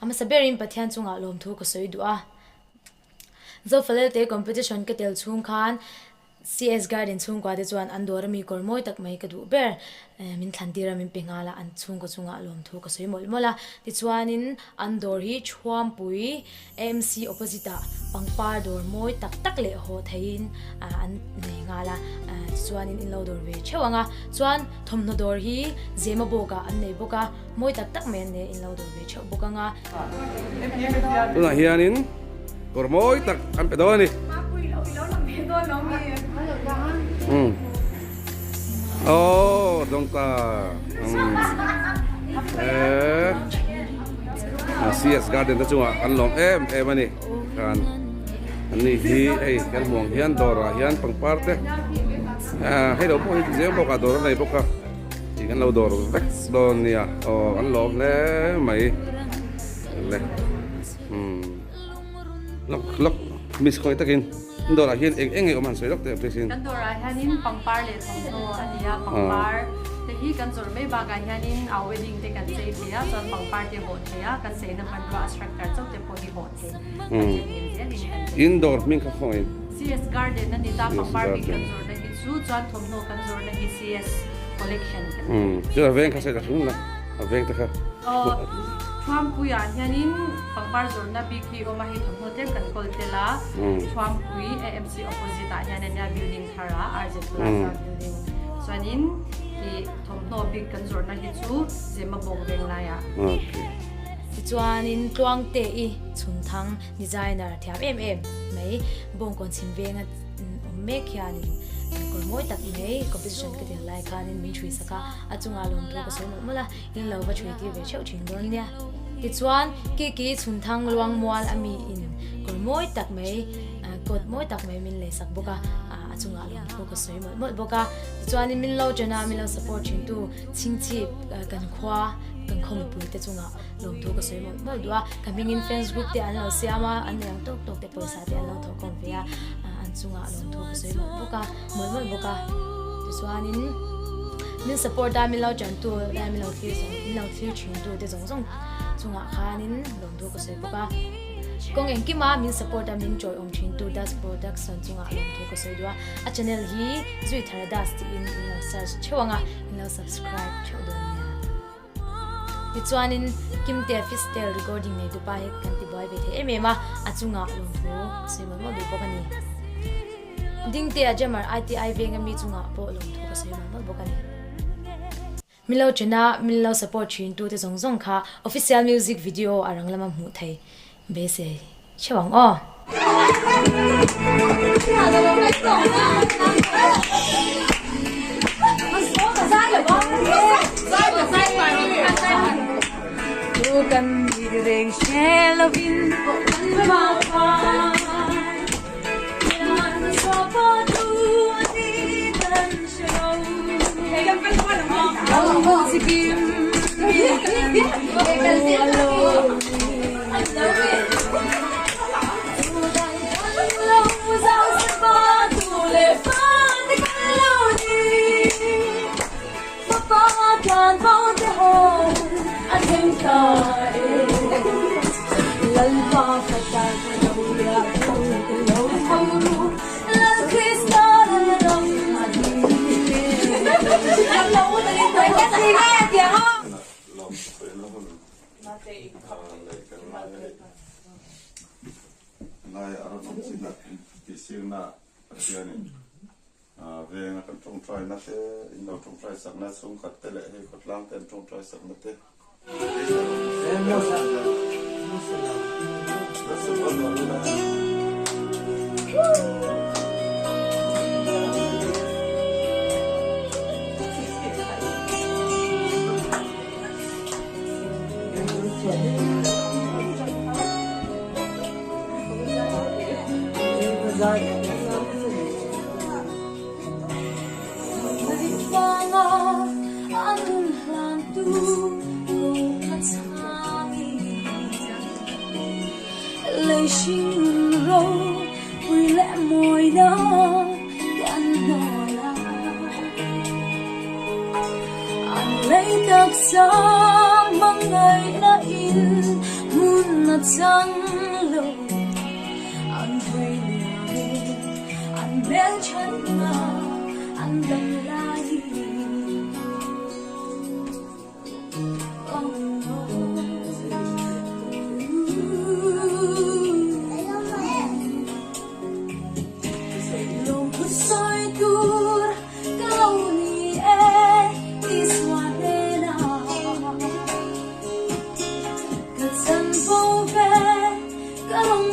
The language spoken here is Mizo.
A hmasa berin Pathian chungah lawmthu ka sawi duh a. Zofalelte competition ka tel chhung khan CS Garden chhungkua te chuan an dawr ami kawr mawi tak mai ka duh ber min thlan tir a min pe nghal a, an chhungkaw chungah lawmthu ka sawi mawlh mawlh a. Tichuanin an dawr hi Thuampui AMC opposite ah pangpar dawr mawi tak tak leh haw theihin an nei nghal a, tichuanin in lo dawr ve theuh ang a. Chuan thawmhnaw dawr hi Zemabawk ah an nei bawk a. Mawi tak tak mai an nei a, in lo dawr ve theuh bawk ang a. Tunah hianin kawr mawi tak an pe dawn a ni. Aww dawng ta eee CS garden te chungah kan lawm em em a ni khan an ni hi hei kan hmuh ang hian dawrah hian pangpar te hei lo pawh hi zeng bawk a dawr a nei bawk a. Tih kan lo dawr vek dawn nia aw kan lawm hle mai le umm lawk lawk miss khawi takin in dawrah hian eng eng nge awm han sawi lawk teh please in Kan dawrah hianin pangpar leh thawmhnaw a ni a pangpar te hi kan zawrh mai bakah hianin a wedding te kan chei thei a chuan pangpar te hawh thei a kan cheina hmanrua a structure chauh te pawh hi hawh thei budget mil zelin kan chei In dawr hming kha khawngaih CS Garden a ni ta pangpar bik kan zawrhna hi chu chuan thawmhnaw kan zawrhna hi CS Collection kan ti. Chuan a veng kha sawi ta hrim la, a veng te kha. Aw, Thuampuiah hianin pangpar zawrhna bik hi awm a, hei thawmhnaw tlem kan kawl tel a, Thuampui AMC opposite ah hian ania building thar a, RZ Plaza building. Chuanin ih thawmhnaw bik kan zawrhna hi chu Zemabawk veng laiah. Okay. Tichuanin Tluangte i chhunthang Designer thiam em em mai Bawngkawn chhim venga awm mek hianin kawr mawi tak mai competition ka tel lai khanin min ṭhui sak a, a chungah lawmthu ka sawi mawlh mawlh a, in lo va ṭhui tir ve theuh ṭhin dawn nia. Tichuan Kiki Chhunthang luang mual a mi in kawr mawi tak mai coat mawi tak mai min lei sak bawk a, a chungah lawmthu ka sawi mawlh mawlh bawk a. Tichuanin min lo ṭan a, min lo support ṭhintu Chhingchhip kan khua kan khaw mipui te chungah Lawmthu ka sawi mawlh mawlh duh a, ka hmingin fans group te an lo siam a, an nei ang tawk tawk te pawisa te an lo thawh khawm ve a, an chungah lawmthu ka sawi mawlh bawk a, mawlh mawlh bawk a. Tichuanin min support a, min lo tantu lai min lo thlir zawng, min lo thlir thin tu te zawng zawng chungah khanin lawmthu ka sawi bawk a. Kawng engkima min support a, min chawiawm thin tu Das Production chungah lawmthu ka sawi duh a, a channel hi Zuithara Das tiin in lo search theuh ang a, in lo subscribe theuh dawn nia. Tichuanin Kimtea Fistel recording nei tupa hi kan ti buai ve thei em em a, a chungah lawmthu ka sawi mawlh mawlh duh bawk a ni. Dingtea Jammer ITI venga mi chungah pawh lawmthu ka sawi mawlh mawlh bawk a ni. Milo chena min lo support thin tute zawng zawng kha official music video a rang lama hmuh thei beisei theuh ang aw. Ngai a rawn awm chin a, tihsirna Pathianin venga kan tawngtaina te, in lo tawngtai sakna chhungkhat te leh hei khawtlang te an tawngtai sakna te. chang lo an hawi liamin an hmelthatna an dam laiin Lawmthu sawi tur ka lo ni e Isua hnenah ka chanvo ve ka rawn.